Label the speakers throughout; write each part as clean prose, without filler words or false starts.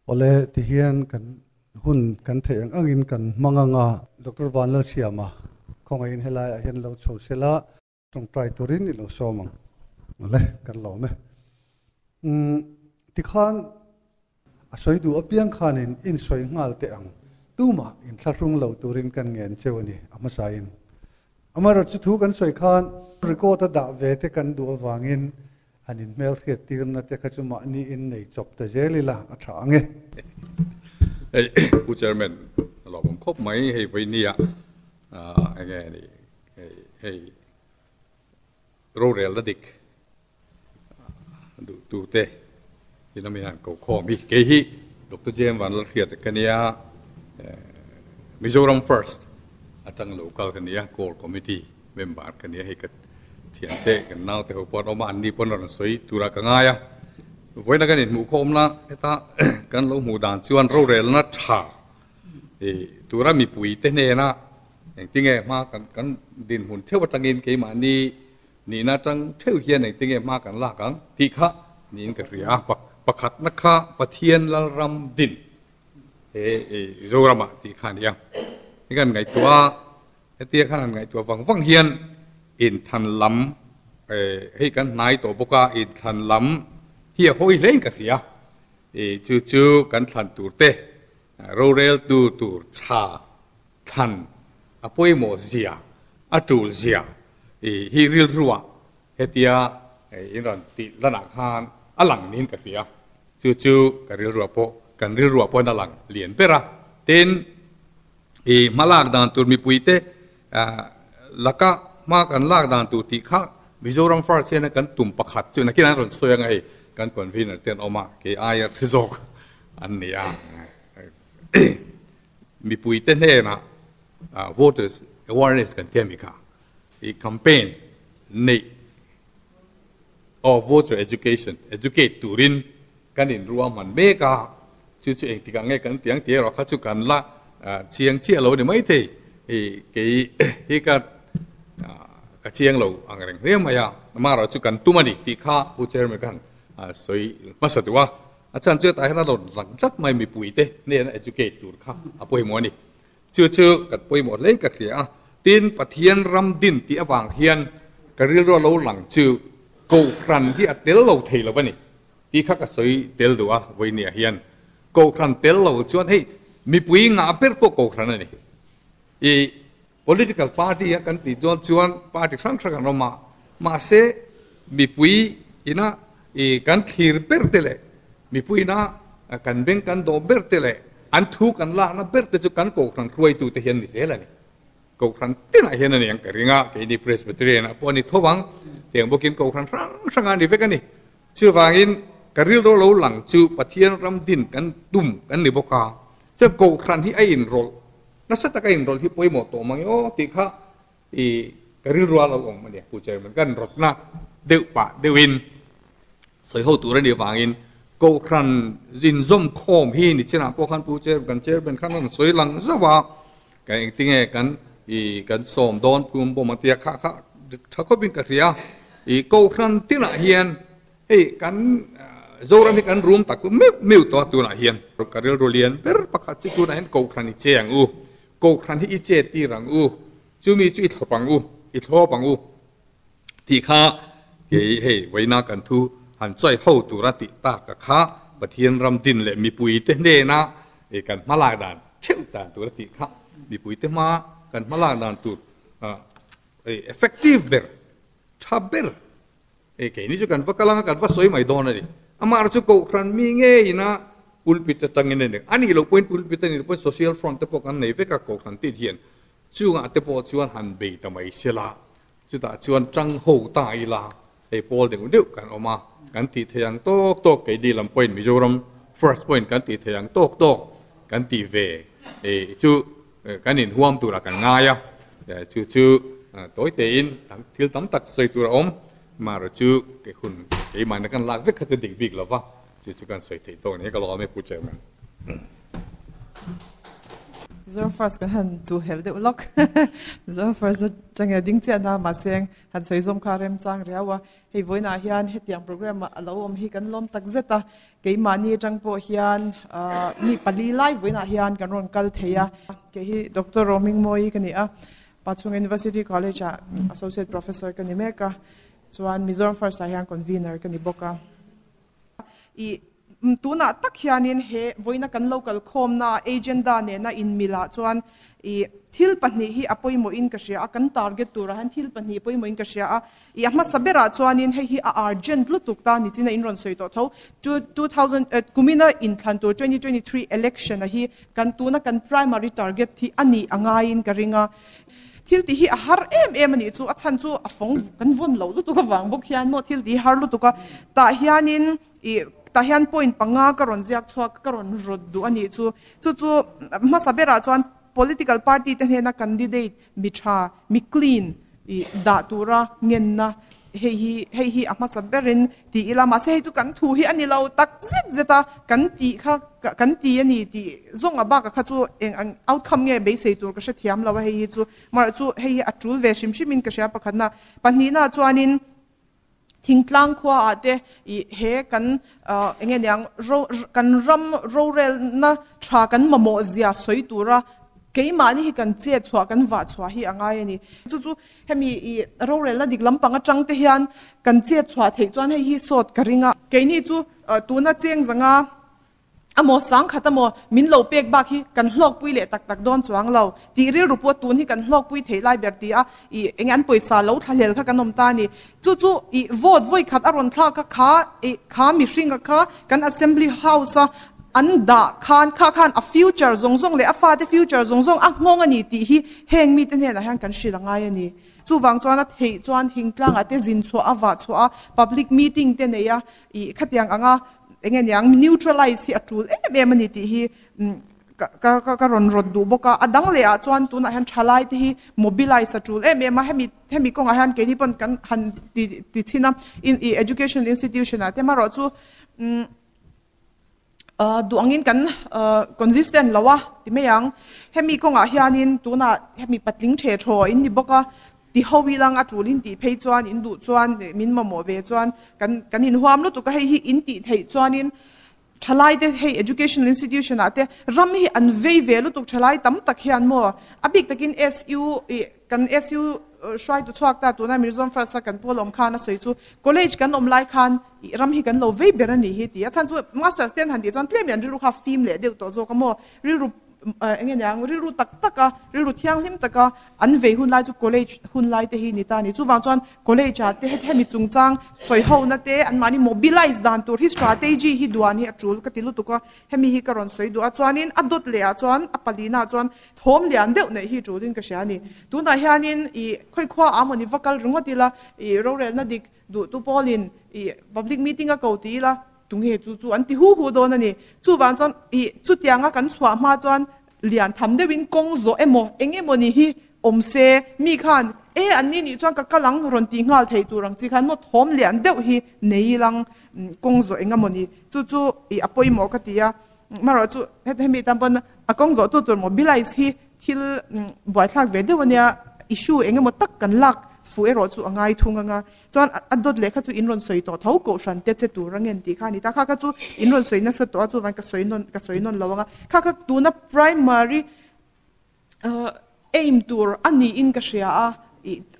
Speaker 1: Awle tihian kan hun kan theih ang angin kan hmang ang a. Doctor Vanlalsiama khawngaihin helaiah hian lo chho sela tawngtai turin i lo sawm ang. Awle kan lawm e. Umm tikhan a sawi duh apiang khanin in sawi nghal teh ang. Tumah inthlahrung lo turin kan ngen cheu a ni a hmasain. Amaherawhchu thu kan sawi khan record a dah ve te kan duh avangin Han in hmelhriat tirna te kha chu mahni in nei chawp ta zel ila a tha ang e.
Speaker 2: Hei Pu Chairman a lawmawm khawp mai hei vawinia enge ni hei hei rorelna dik duh tu te in ami han ko khawm hi kei hi Doctor James Vanlalhriata ka nia Mizoram First atang local ka nia Core Committee member ka nia hei ka Thiante kan naute ho pawh an awm a, anni pawn rawn sawi tura ka ngai a. Vawiina kan inhmuh khawmna heta kan lo hmuh dan chuan rorelna tha tura mipuite hnena engtinge hma kan kan dinhmun theuh atangin keimahni nihna atang theuh hian engtinge hma kan lak ang tih kha niin ka hria a. Pakhatna kha Pathian Lalram din he Zoramah tih kha a ni a. Hei kan ngaihtuah a. Hetia khan han ngaihtuah vang vang hian inthlan lam hei kan hnai tawh bawk a, inthlan lam hi a hawi hlein ka hria. Chu chu kan thlan tur te roreltu tur tha thlan a pawimawh zia, a tul zia hi rilruah hetia in rawn tih lanah khan a lang niin ka hria. Chu chu ka rilruah pawh kan rilruah pawhin a lang lian ber a. Tin, I hma lak dan tur mipuite laka hma kan lak dan tur tih kha Mizoram First hian kan tum pakhat chu nakin an rawn sawi anga hei kan convener te an awm a, kei aia hre zawk an ni a. Mipuite hnenah voters awareness kan ti a mi kha i campaign neih aw voter education educate turin Kan inruahman mek a, chu chu engtikah nge kan tiang tih erawh kha chu kan la chiang chiah lo a ni maithei. Hei kei hi ka ka chiang lo ang reng hle mai a, amaherawh chu kan tum a ni tih kha Pu Chairman khan sawi hmasa duh a. A chhan chu hetah hian a rawn lang tlat mai mipuite hnena educate tur kha a pawimawh a ni. Chu chu kan pawimawh hle ka hria a, tin Pathian ram din tih avang hian ka rilru a lo lang chu Kohhran hi a tel lo thei lo a ni. Tih kha ka sawi tel duh a, vawinia hian Kohhran tel lo chuan hei mipui ngah ber pawh Kohhran a ni. I political party a kan tih chuan chuan party hrang hrang an awm a, mahse mipui ina i kan thlir ber te leh mipui ina kan beng kan dawh ber te leh an thu kan lakna ber te chu kan Kohhran hruaitu te hian ni zel a ni. Kohhran tinah hian a ni ang ka ring a, keini Presbyterian ah pawh a ni tho ang, tiang bawkin Kohhran hrang hrang ah a ni vek a ni. Chuvangin ka rilru lo lang chu Pathian ram din kan tum kan ni bawk a, chuan Kohhran hi a inrawlh, nasa taka inrawlh hi pawimawh tawh mang e aw tih kha i ka rilrua lo awm a ni. Pu Chairman, kan rawtna deuh pah deuhin sawi ho tur a nih avangin Kohhran inzawm khawm hi ni chinah pawh khan Pu Chairman, kan Chairman khan a rawn sawi lang zauh a, Ka engtinge kan i kan sawm dawn tum bawm a tia kha kha tha khawpin ka hria. I Kohhran tinah hian hei kan Zoram hi kan rum tak meuh meuh tawh a tunah hian. Ka rilru lian ber pakhat chu tunah hian Kohhran i che ang u, Kohhran hi i che tir ang u, chumi chu i thlawp ang u, i thlawp ang u tih kha kei hei vawiina kan thu han chawi ho tura tih tak a kha Pathian ram din leh mipuite hnena kan hmalak dan theuh dan tur a tih kha mipuite hma kan hmalak dan tur effective ber tha ber keini chu kan va kal anga kan va sawi mai dawn a ni. Amah chu Kohhran mi ngeiin a pulpit atangin a ni. A nih loh pawhin pulpit a nih loh pawhin social front te pawh kan nei vek a Kohhran tih hian. Chungah te pawh chuan han bei ta mai sela, chutah chuan tang ho ta ila hei pawl deuh deuh kan awm a, kan tih thei ang tawk tawk kei dih lam pawhin Mizoram first point kan tih thei ang tawk tawk kan tih ve chu kan inhuam turah kan ngai a, chu chu tawi tein thil tam tak sawi tur a awm, amaherawh chu kei hun keimahna kan lak vek kha chu dik bik lova chu chu kan sawi theih tawk ni ka lawm e Pu Chairman.
Speaker 3: Mizoram First kan han chu hel deuh lawk. Mizoram First atanga ding chiah na mahse han sawi zawm kha remchang riau a. Hei vawiinah hian hetiang program a lo awm hi kan lawm tak zet a. Keimahni atang pawh hian mi pali lai vawiinah hian kan rawn kal thei a. Kei hi Doctor Rohmingmawii ka ni a, Pachhung University College ah Associate Professor ka ni mek a. Chuan Mizoram First ah hian Convener ka ni bawk a. I tunah tak hianin he vawiina kan lo kalkhawmna agenda nena inmilah chuan i thil pahnih hi a pawimawhin ka hria a, kan target turah hian thil pahnih pawimawhin ka hria a. I a hmasa berah chuanin hei hi a urgent lutuk ta ni chin a inrawn sawi tawh tho. 2000 kumina inthlan tur 2023 election a hi kan tuna kan primary target hi a nih a ngaiin ka ring a. Thil tih hi a har em em a nih chu, a chhan chu a fawng kan vawn lo lutuk avang bawk hian maw thil tih hi har lutuk a, tah hianin ih tah hian point panga ka rawn ziak chhuak ka rawn rawt duh a nih chu, chu chu hmasa berah chuan political party te hnena candidate mi tha mi clean ih dah tura ngenna hei hi hei hi a hmasa berin ti ila mahse hei chu kan thu hi a ni lo tak zet zet a kan tih kha kan ti a ni tih zawng a bakah kha chu eng ang outcome nge beisei tur ka hrethiam lo a hei hi chu mahrawh chu hei hi a tul ve hrim hrim in ka hria pakhatna pahnihna chuanin thingtlang khua ah te ih he kan eng nge niang ro kan ram rorelna tha kan mamawh zia sawi tura keimahni hi kan chet chhuah kan vah chhuah hi a ngai a ni chu chu Hemi i rorelna dik lampang atang te hian kan chet chhuah theih chuan hei hi sawt ka ring a. Keini chu tuna cheng zanga amaw sangkhat amaw min lo pek bak hi kan hlawkpui leh tak tak dawn chuang lo tih rilru pawh tun hi kan hlawkpui theih lai ber ti a i enge an pawisa lo thlahlel kha kan awm ta a ni. Chu chu i vote vawi khat a rawn thlak a kha i kha mihringa kha kan assembly house a an dah khan kha khan a future zawng zawng leh a fate future zawng zawng a nghawng a ni tih hi Heng mite hnenah hian kan hrilh a ngai a ni. Chuvang chuan a theih chuan thingtlangah te zin chhuah a vah chhuah a, public meeting te nei a, ih khatiang anga eng nge niang neutralize hi a tul em em a ni tih hi ka ka ka rawn rawt duh bawk a. A dang leh ah chuan tunah hian thalai te hi mobilize a tul em em a, hemi hemi kawngah hian keini pawn kan han ti ti chhin a, in ih education institution ah te amaherawh chu umm Duh angin kan consistent lo a ti mai ang. Hemi kawngah hianin tunah hemi patling the thaw in ni bawk a, ti ho ilang a tulin tih phei chuan in duh chuan min mamawh ve chuan kan kan inhuam lutuk a, hei hi in tih theih chuanin thalaite hei educational institution ah te ram hi an vei ve lutuk thalai tam tak hian maw a bik takin SU ih Kan SU hruaitu chhuak ta tuna Mizoram First a kan pawl awm khan a sawi chu college kan awm lai khan ram hi kan lo vei ber a nih hi ti a chhan chu masters te an han tih chuan tlem in an rilru kha fim leh deuh tawh zawk a maw rilru eng nge niang rilru tak tak a rilru thianghlim tak a an vei hun lai chu college hun lai te hi ni ta a ni chuvang chuan college ah te hemi chungchang sawi ho na te an mahni mobilize dan tur hi strategy hi duan hi a tul ka ti lutuk a hemi hi ka rawn sawi duh a chuanin a dawt leh ah chuan a palina ah chuan Thawm lian deuh neih hi tulin ka hria a ni. Tunah hianin ih khawi khua ah mawni va kal ringawt ila, ih rorelna dik duhtu pawlin ih public meeting a ko ti ila, tunge chu chu an ti hu hu dawn a ni. Chuvang chuan ih chutianga kan chhuah hma chuan lian tham deuhin kawng zawh emaw eng emawni hi awm se, mi khan e an ni nih chuan ka kal ang rawn tih nghal thei tur ang chi khan maw thawm lian deuh hi nei ilang kawng zawh eng emawni chu chu ih a pawimawh ka ti a. Marawh chu hemi tan pawn a kawng zawh tu tur mobilize hi thil buaithlak ve deuh ania, issue eng emaw tak kan lak fuh erawh chu a ngai thung anga, chuan a dawt leh kha chu in rawn sawi tawh tho kohhran te che tur a ngen tih kha a ni ta, kha kha chu in rawn sawi nasa tawh a chuvan ka sawi nawn ka sawi nawn lo anga, kha kha tuna primary aim tur a niin ka hria a,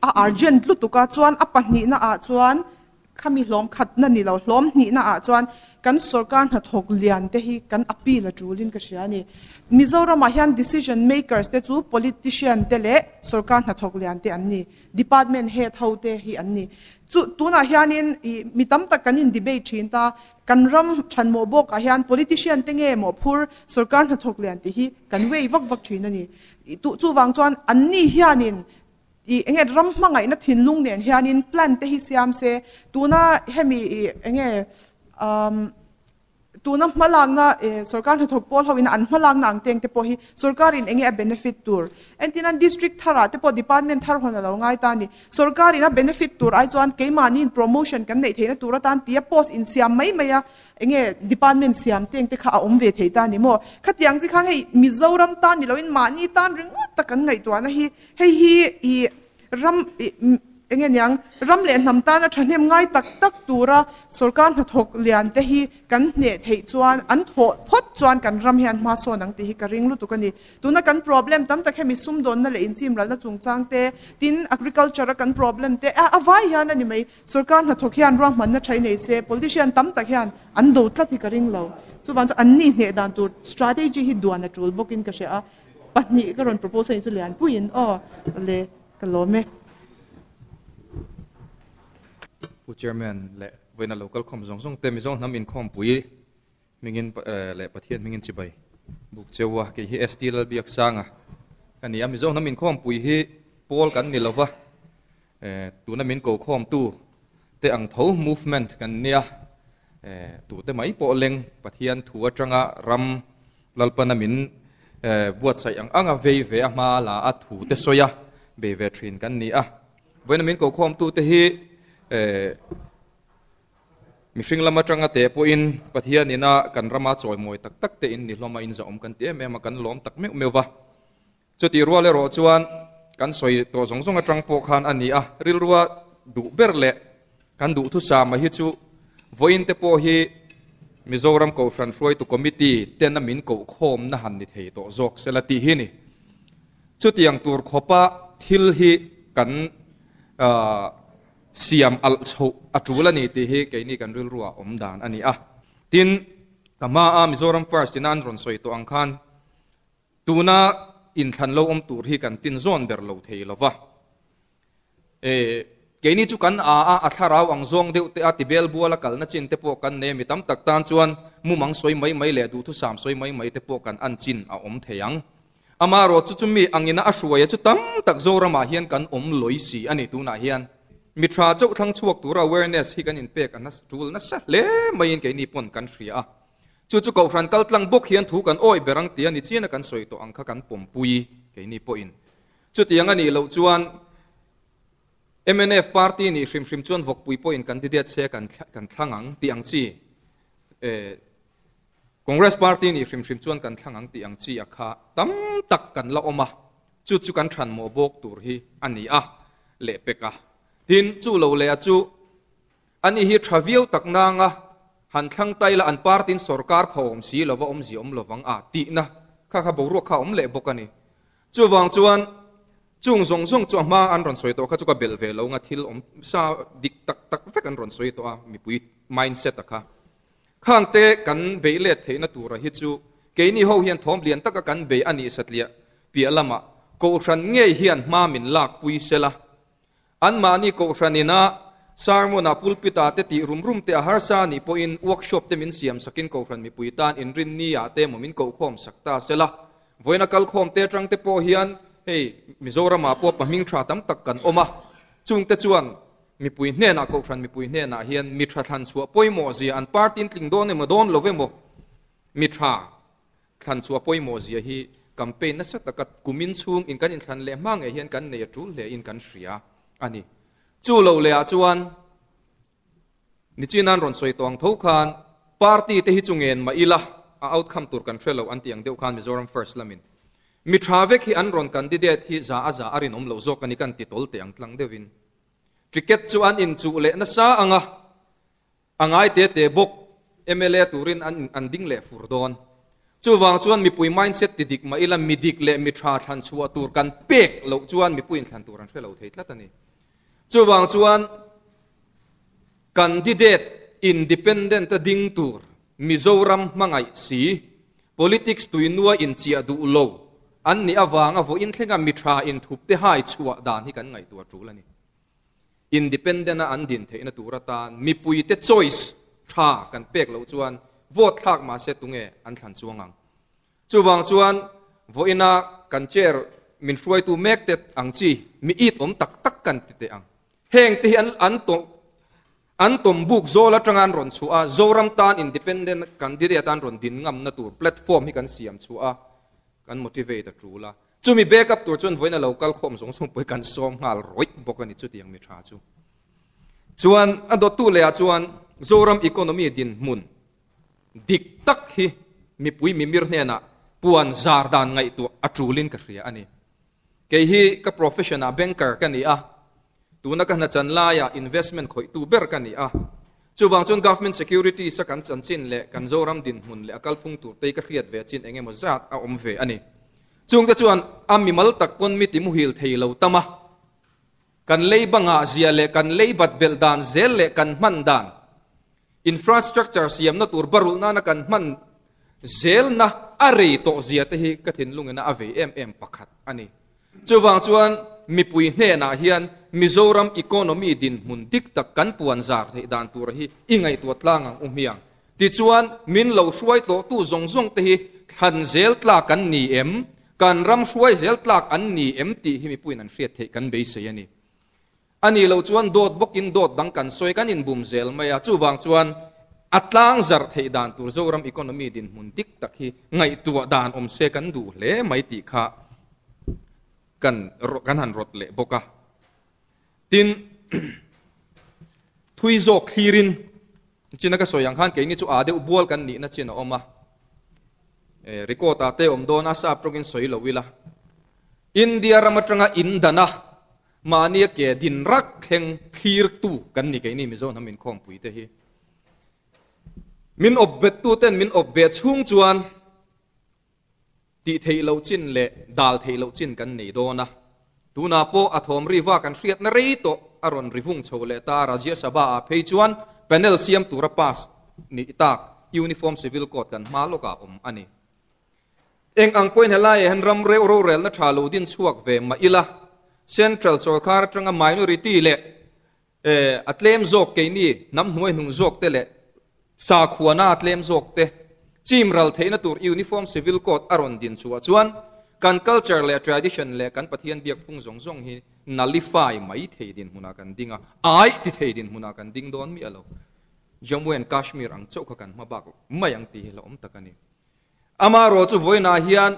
Speaker 3: a urgent lutuk a, chuan a pahnihna ah chuan khami hlawm khatna ni lo, hlawm hnihna ah chuan kan sorkar hnathawk lian te hi kan appeal a tulin ka hria a ni. Mizoram ah hian decision makers te chu politician te leh sorkar hnathawk lian te an ni, department head ho te hi an ni. Chu tunah hianin ih mi tam tak kan in debate thin ta, Kan ram thanmawh bawkah hian politician te nge mawhphur sorkar hnathawk lian tih hi kan wei vak vak thin a ni. Chuvang chuan anni hianin ih enge ram hmangaihna thinlung nen hianin plan te hi siam se, tuna hemi ih enge umm Tuna hmalakna sorkar hnathawk pawl ho ina an hmalakna ang teng te pawh hi sorkarin enge a benefit tur? Entirnan district tharah te pawh department thar hawn a lo ngai ta a ni. Sorkarin a benefit tur ai chuan keimahniin promotion kan neih theihna tur atan tia post insiam mai mai a enge department siam teng te kha a awm ve thei ta a ni maw? Khatiang chi khan hei Mizoram tan ni loin mahni tan ringawt tak kan ngaihtuahna hi hei hi ih Ram eng nge niang, ram leh hnam tana thahnem ngai tak tak tura sorkar hnathawk lian te hi kan hneh theih chuan an thawh phawt chuan kan ram hian hma sawn ang tih hi ka ring lutuk a ni. Tuna kan problem tam tak hemi sumdawnna leh inchimralna chungchang te, tin agriculture a kan problem te a a vai hian a ni mai. Sorkar hnathawk hian ruahmanna tha i nei se, politician tam tak hian an do tlat hi ka ring lo. Chuvang chu an ni hneh dan tur strategy hi duan a tul bawkin ka hria a. Pahnih ka rawn propose a ni chu Lianpuiin aw le ka lawm e.
Speaker 4: Pu Chairman leh vawiina lo kal khawm zawng zawng te Mizo hnam inkhawmpui hmingin leh Pathian hmingin chibai buk cheu a, kei hi ST Lalbiaksanga ka ni a, Mizo hnam inkhawmpui hi pawl kan ni lova, tuna min ko khawmtu te ang tho movement kan nia, tute mai pawh leng Pathian thu atanga ram Lalpana min buatsaih ang anga vei ve a hma la a thu te sawi a bei ve thin kan ni a. Vawiina min kokhawmtu te hi mihring lam atanga teh pawhin Pathian ina kan rama chawimawi tak tak te in ni hlawm a inzahawm kan ti em em a kan lawm tak meuh meuh va. Chutih rual erawh chuan kan sawi tawh zawng zawng atang pawh khan a ni a, rilrua duh ber leh kan duhthusama hi chu vawiin te pawh hi Mizoram Kohhran Hruaitu Committee tena min kohkhawmna han ni thei tawh zawk sela tih hi ni. Chutiang tur khawpa thil hi kan siam alh chhoh a tul a ni tih hi keini kan rilrua awm dan a ni a. Tin, ka hmaa Mizoram First ina an rawn sawi tawh ang khan, Tuna inthlan lo awm tur hi kan tin zawn ber lo thei lo va. E, keini chu kan a a, a thlarau ang zawng deuh te a tibel bual a kalna chin te pawh kan nei a, mi tam tak tan chuan mumang sawi mai mai leh duhthusam sawi mai mai te pawh kan an chin a awm thei ang. Amaherawh chu chumi angina a hruaia chu tam tak Zoramah hian kan awm lawi si a ni tunah hian. Mi tha chauh thlang chhuak tura awareness hi kan inpek a tul nasa hle maiin keini pawn kan hria a. Chu chu Kohhran kal tlang bawk hian thu kan awih ber ang tia ni chiana kan sawi tawh ang kha kan pawmpui keini pawhin. Chutiang a nih loh chuan mnf party nih hrim hrim chuan vawkpui pawhin candidate se kan kan thlang ang tih ang chi, Congress party nih hrim hrim chuan kan thlang ang tih ang chi a kha tam tak kan la awm a, chu chu kan thlan mawh bawk tur hi a ni a lehpek a. Tin, chu lo leh a chu Ani hi tha viau tak nanga han thlang tai la an party-in sorkar pha awm si lova awmzia awm lovang a tihna kha kha boruak kha a awm leh bawk a ni. Chuvang chuan chung zawng zawng chu a hma an rawn sawi tawh kha chu ka belh ve lo nga thil awm sa dik tak tak vek an rawn sawi tawh a mipui mindset a kha. Khangte kan beih let theihna tura hi chu keini ho hian thawm lian taka kan bei a nih satliah piah lamah Kohhran ngei hian hma min lakpui sela Anmahni Kohhran ina sermon-ah pulpit-ah te tih rum rum te a harsa anih pawhin workshop te min siam sakin Kohhran mipui tan inrinni-ah te emaw min kohkhawm sak ta sela. Vawiina kalkhawm te atang te pawh hian hei Mizoramah pawh pahming tha tam tak kan awm a, chungte chuan mipui hnenah Kohhran mipui hnenah hian mi tha thlan chhuah pawimawh zia an party-in tling dawn emaw dawn lo emaw mi tha Thlan chhuah pawimawh zia hi campaign nasa taka kumin chhung in kan inthlan leh hma ngei hian kan nei a tul hle in kan hria a ni. Chu lo leh ah chuan Nichinan rawn sawi tawh ang tho khan party te hi chu ngen mah ila a outcome tur kan hre lo an tih ang deuh khan Mizoram First lamin mi tha vek hi an rawn candidate hi za a za a rinawm loh zawk a ni kan ti tawl teh ang tlang deuhin ticket chu an inchuh leh nasa ang a. A ngai te te bawk mla turin an an ding leh fur dawn. Chuvang chuan mipui mindset ti dik mah ila mi dik leh mi tha thlan chhuah tur kan pek loh chuan mipui inthlan tur an hre lo thei tlat a ni. Chuvang chuan candidate independent a ding tur Mizoram hmangaih si, politics tuinua inchiah duh lo an nih avanga vawiin thlenga mi tha inthup te hai chhuah dan hi kan ngaihtuah tul a ni. Independent a an din theihna tur atan mipuite choice tha kan pek loh chuan vote thlak mahse tunge an thlan chuang ang. Chuvang chuan vawiina kan chair min hruaitu mek te ang chi mi it awm tak tak kan ti teh ang. Heng te hi an an tawh. An tawm buk zawl atanga an rawn chhuah a, Zoram tan independent candidate an rawn din ngamna tur platform hi kan siam chhuah a, kan motivate a tul a. Chumi back up tur chuan vawiin a lo kal khawm zawng zawng pawh hi kan sawm nghal rawih bawk a ni chutiang mi tha chu. Chuan a dawttu leh ah chuan Zoram economy dinhmun dik tak hi mipui mimir hnenah puan zar dan ngaihtuah a tulin ka hria a ni. Kei hi ka profession ah banker ka ni a, tuna ka hna chan laiah investment khawihtu ber ka ni a. Chuvang chuan government securities a kan chanchin leh kan Zoram dinhmun leh a kalphung tur te hi ka hriat ve chin eng emaw zat a awm ve a ni. Chungte chuan a mimal tak pawn mi ti muhil thei lo tam a, kan lei bangah zia leh kan lei bat belh dan zel leh kan hman dan, infrastructure siamna tur barulh nana kan hman zelna a rei tawh zia te hi ka thinlungin a vei em em pakhat a ni. Chuvang chuan mipui hnenah hian Mizoram economy dinhmun dik tak kan puan zar theih dan tura hi i ngaihtuah tlang ang u hmiang. Tichuan min lo hruai tawhtu zawng zawng te hi thlan zel tlak an ni em, kan ram hruai zel tlak an ni em tih hi mipuiin an hriat theih kan beisei a ni. A nih loh chuan dawt bawkin dawt dang kan sawi kan inbum zel mai a, chuvang chuan a tlang zarh theih dan tur Zoram economy dinhmun dik tak hi ngaihtuah dan awm se kan duh hle mai tih kha kan kan han rawt leh bawk a. Tin, thui zawk thlirin china ka sawi ang khan keini chu a deuh bual kan nihna chin a awm a, record ah te awm dawn a sap tawngin sawi lo ila India ram atanga in dan a Mahnia ke din rak thleng thlirtu kan ni keini Mizo hnam inkhawmpui te hi. Min awp bettu ten min awp beh chhung chuan tih theih loh chin leh dal theih loh chin kan nei dawn a. Tunah pawh a thawm ri va kan hriatna rei tawh a rawn ri vung chho leh ta Rajya Sabha ah phei chuan panel siam tura pass ni tak Uniform Civil Code kan hma lawkah awm a ni. Eng ang pawhin helaiah hian ram reuh rorelna tha lo din chhuak ve mah ila, Central sawrkar atanga minority leh a tlem zawk keini hnam hnuai hnung zawk te leh sakhuana a tlem zawk te chim ral theihna tur Uniform Civil Code a rawn din chhuah chuan kan culture leh tradition leh kan Pathian biak phung zawng zawng hi nullify mai thei dinhmunah kan ding a, ai ti thei dinhmunah kan ding dawn miah lo. Jammu and Kashmir ang chauh kha kan hma bak mai ang tih hi hlauhawm tak a ni. Amaherawh chu vawiinah hian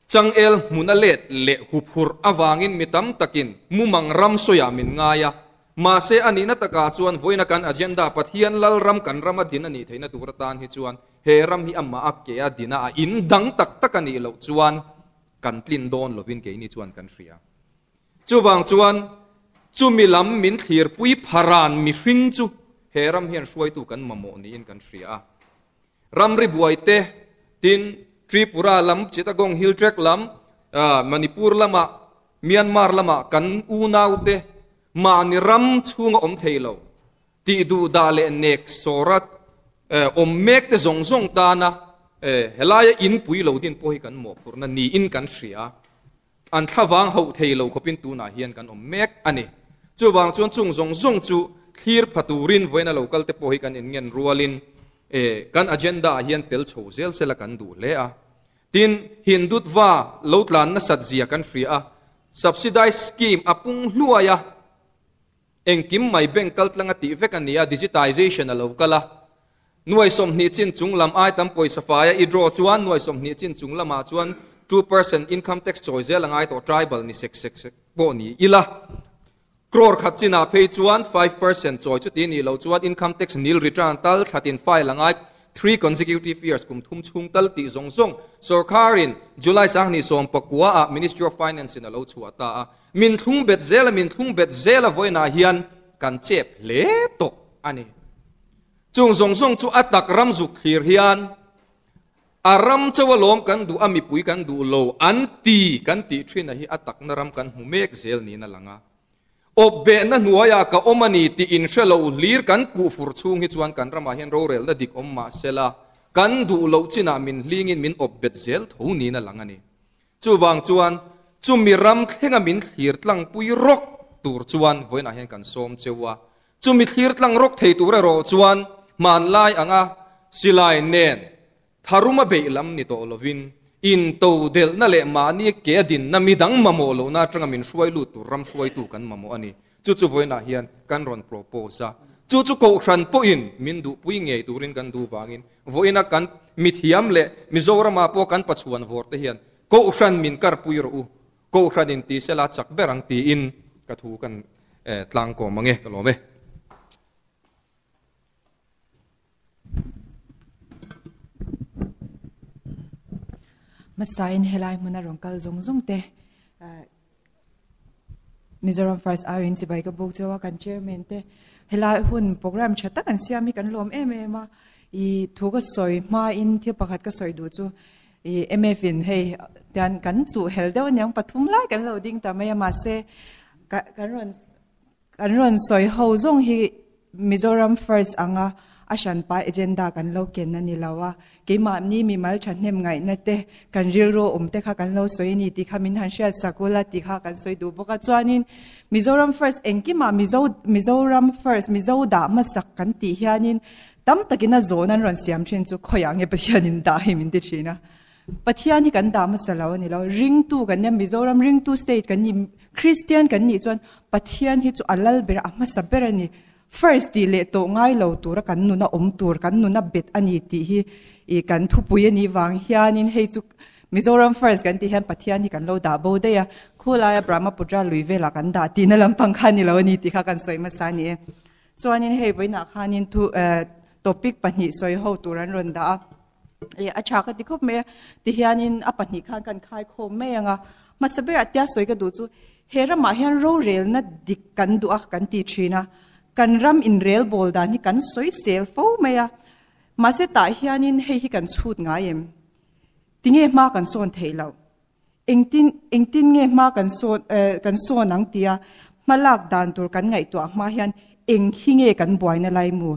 Speaker 4: changel hmuna let leh huphurh avangin mi tam takin mumang ram sawiah min ngai a. Mahse a nihna takah chuan vawiina kan agenda Pathian lal ram kan rama din a nih theihna tur atan hi chuan he ram hi amah a ke a dina a in dang tak tak a nih loh chuan kan tlin dawn lovin keini chuan kan hria. Chuvang chuan chumi lam min thlirpui pharan mihring chu he ram hian hruaitu kan mamawh niin kan hria a. Ramri buai te, tin Tripura lam, Chittagong Hill Tract lam, Manipur lamah, Myanmar lamah kan unau te mahni ram chhunga awm thei lo, tih duh dah leh nek sawra awm mek te zawng zawng tana helaia in pui lo din pawh hi kan mawhphurhna niin kan hria. An thlavang hauh thei lo khawpin tunah hian kan awm mek a ni. Chuvang chuan chung zawng zawng chu thlir pha turin vawiina lo kal te pawh hi kan inngen rualin kan agenda ah hian tel chho zel sela kan duh hle a. Tin, Hindutva lo tlan nasat zia kan hria a, subsidized scheme a pung hluai a, Engkim mai bank kal tlang a tih vek a ni a, digitization a lo kal a. Nuai 20 chin chung lam ai tam pawisa fai a i draw chuan nuai 20 chin chung lamah chuan 2% income tax chawi zel a ngai tawh tribal ni sek sek sek pawh ni ila. Crore khat chinah phei chuan 5% chawi chuti nih loh chuan income tax nil return tal thlatin file a ngai three consecutive years kum thum chhung tal tih zawng zawng sawrkharin July 2019 ah Ministry of Finance in a lo chhuah ta a. Min thlung bet zel a, min thlung bet zel a vawiinah hian kan chep hle tawh a ni. Chung zawng zawng chu a tak ram zuk thlir hian a ram chauh alawm kan duh a, mipui kan duh lo an ti kan tih thin a hi a takna ram kan hmu mek zel niin a lang a. Awpbehna hnuaiah ka awm a ni tih inhre lo hlir kan kuh fur chhung hi chuan kan ramah hian rorelna dik awm mah sela kan duh loh chinah min hlingin min awpbet zel tho niin a lang a ni. Chuvang chuan chumi ram thlenga min thlir tlangpui rawk tur chuan vawiinah hian kan sawm cheu a. Chumi thlir tlang rawk thei tur erawh chuan hmanlai anga silai nen tharuma beih lam ni tawh lovin intodelhna leh mahni ke a dinna midang mamawh lohna atanga min hruai lut tur ram hruaitu kan mamawh a ni. Chu chu vawiinah hian kan rawn propose a. Chu chu Kohhran pawhin min duhpui ngei turin kan duh vangin vawiina kan mithiam leh Mizoramah pawh kan pachuan vawr te hian Kohhran min karpui rawh u, Kohhran in ti sela chak ber ang tiin ka thu kan tlangkawm ang e, ka lawm e.
Speaker 5: Hmasain helai hmuna rawn kal zawng zawng te Mizoram First Aiin chibai ka buk chauh a, kan chairman te helai hun program tha tak an siam hi kan lawm em em a, i thu ka sawi hmain thil pakhat ka sawi duh chu i MF in hei tian kan chuh hel deuh aniang pathum lai kan lo ding ta mai a mahse kan rawn Kan rawn sawi ho zawng hi Mizoram First anga a hranpa agenda kan lo ken a ni lo a, keimahni mimal thahnem ngaihna te, kan rilru awm te kha kan lo sawi a ni tih kha min han hriat sak ula tih kha kan sawi duh bawk a. Chuanin Mizoram First engkimah Mizo Mizoram First Mizo dah hmasak kan tih hianin tam takin a zawn an rawn siam thin chu khawiah nge Pathianin dah hi min ti thin a. Pathian hi kan dah hmasa lo a ni lo. Ringtu kan nia, Mizoram ringtu state kan ni, Christian kan nih chuan Pathian hi chu a lal ber a, a hmasa ber a ni. First tih leh tawh ngai lo tura kan nuna awm tur, kan nuna bet a ni tih hi i kan thupui a nih vang hianin hei chu Mizoram first kan tih hian Pathian hi kan lo dah bo daih a, khulaia Brahmaputra lui velah kan dah tihna lampang kha a ni lo a ni tih kha kan sawi hmasa a ni e. Chuanin hei vawiinah khanin thu topic pahnih sawi ho tur an rawn dah a. E a tha ka ti khawp mai a, tihianin a pahnih khan kan khai khawm mai ang a, hmasa berah tia sawi ka duh chu he ramah hian rorelna dik kan duh a kan ti thin a, kan ram inrel bawl dan hi kan sawi sel fo mai a, mahse tah hianin hei hi kan chhut ngai em? Tinge hma kan sawn theih loh? Engtin engtin nge hma kan sawn kan sawn ang tia hma lak dan tur kan ngaihtuah hma hian eng hi nge kan buaina lai mu?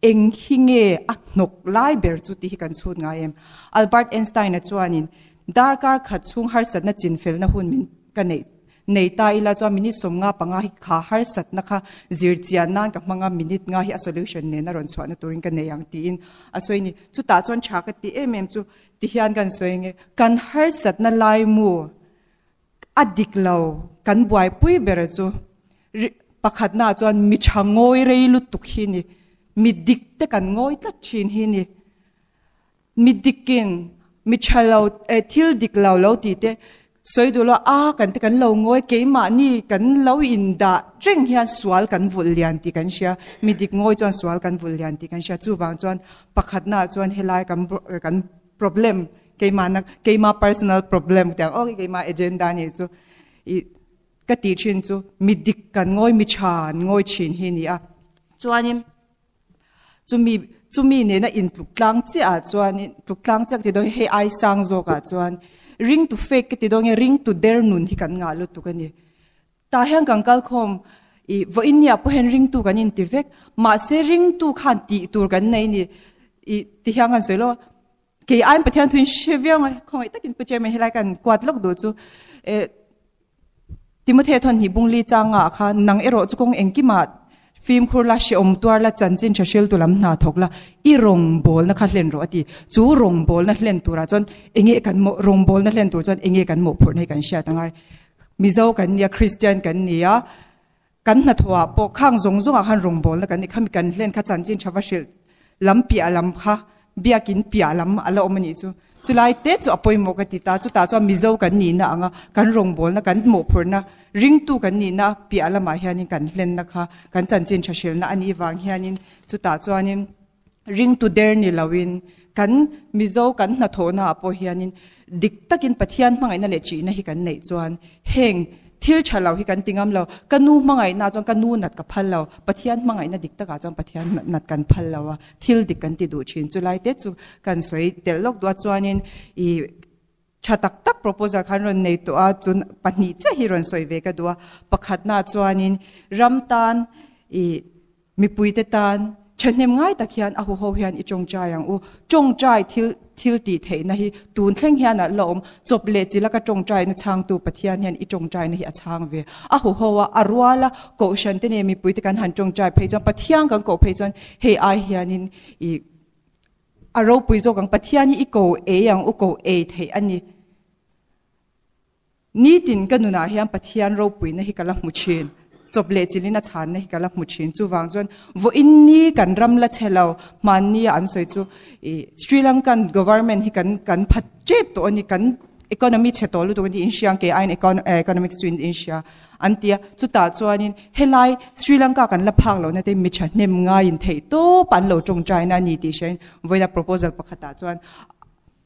Speaker 5: Eng hi nge a hnawk lai ber chu tih hi kan chhut ngai em? Albert Einstein-a chuanin darkar khat chhung harsatna chinfelna hun min ka neih nei ta ila chuan minute 55 hi kha harsatna kha zir chian nan ka hmang a, minute nga hi a solution nena rawn chhuahna turin ka nei ang tiin a sawi a ni. Chutah chuan tha ka ti em em chu Tihian kan sawi nge, kan harsatna laimu a dik lo, kan buaipui ber chu pakhatna chuan mi tha ngawi rei lutuk hi ni, mi dik te kan ngawi tlat thin hi ni. Mi dikin mi tha lo, thil dik lo lo tih te Sawi duh lo a, kan te kan lo ngawi, keimahni kan lo indah reng hian sual kan vulh lian tih kan hria, mi dik ngawi chuan sual kan vulh lian tih kan hria, chuvang chuan pakhatnaah chuan helai kan kan problem keimahna keima personal problem tiang aw keima agenda nih chu ih ka tih thin chu mi dik kan ngawi mi tha an ngawi thin hi a ni a, chuanin. Chumi chumi nena intluk tlang chiah ah chuanin tluk tlang chiah ka ti dawn hei ai sang zawk ah chuan ring to fake ka ti dawn nge ring to der nun hi kan ngah lutuk a ni. Tah hian kan kal khawm ih vawiin ni ah pawh hian ringtu kan inti vek mahse ringtu khan tih tur kan nei a ni ih ti hian kan sawi lo a. Kei aiin Pathian thuin hre viau ngai khawngaih takin Pu Chairman helai kan kuat lawk duh chu eh Timothea thawn hnih bungli changa ah khan nang erawh chu kawng engkimah fimkhur la hrehawm tuar la chanchin tha hriltu lam hna thawk la i rawngbawlna kha hlen rawh a ti. Chu rawngbawlna hlen turah chuan enge kan mawh rawngbawlna hlen tur chuan enge kan mawhphurhna hi kan hriat angai. Mizo kan nia Kristian kan nia Kan hnathawhah pawh khang zawng zawngah khan rawngbawlna kan nih kha mi kan hlen kha chanchin tha va hrilh lam piah lam kha biakin piah lam a la awm a nih chu. Chulai te chu a pawimawh ka ti ta, chutah chuan Mizo kan nihna anga kan rawngbawlna kan mawhphurhna ringtu kan nihna piah lamah hianin kan hlenna kha kan chanchin tha hrilhna a nih vang hianin chutah chuanin ringtu der ni loin kan Mizo kan hnathawhna ah pawh hianin dik takin Pathian hmangaihna leh ṭihna hi kan neih chuan heng thil ṭha lo hi kan ti ngam lo. Ka nu hmangaihna chuan ka nu nat ka phal lo, Pathian hmangaihna dik takah chuan Pathian nat kan phal lo a, thil dik kan ti duh ṭhin. Chulai te chu kan sawi telh lawk duh a chuanin ih ṭha tak tak proposal khan rawn nei tawh a, chun pahnih chiah hi rawn sawi ve ka duh a. Pakhatna chuanin ram tan ih Mipuite tan thahnem ngai tak hian a huho hian i tawngtai ang u. Tawngtai thil thil tih theihna hi tun thleng hian a la awm. Chawp leh chi laka tawngtaina chhangtu Pathian hian i tawngtaina hi a chhang ve. A huho a, a ruala kohhran te nen mipuite kan han tawngtai phei chuan Pathian kan koh phei chuan hei ai hianin i a ropui zawk ang. Pathian hi i ko ei ang u, ko ei theih a ni. Nitin ka nunah hian Pathian ropuina hi ka la hmu thin. Chawp leh chilhin a chhanna hi ka la hmu thin. Chuvang chuan vawiin ni kan ram la chhe lo, hmanni a an sawi chu ih Sri Lankan government hi kan kan phat tep tawh a ni, kan economy chhe tawh lutuk a ni inhria ang kei aiin economics chu in inhria an ti a. Chutah chuanin helai Sri Lanka kan la phak lohna te mi thahnem ngaiin theih tawp an lo tawngtaina a ni tih hriain vawiina proposal pakhatah chuan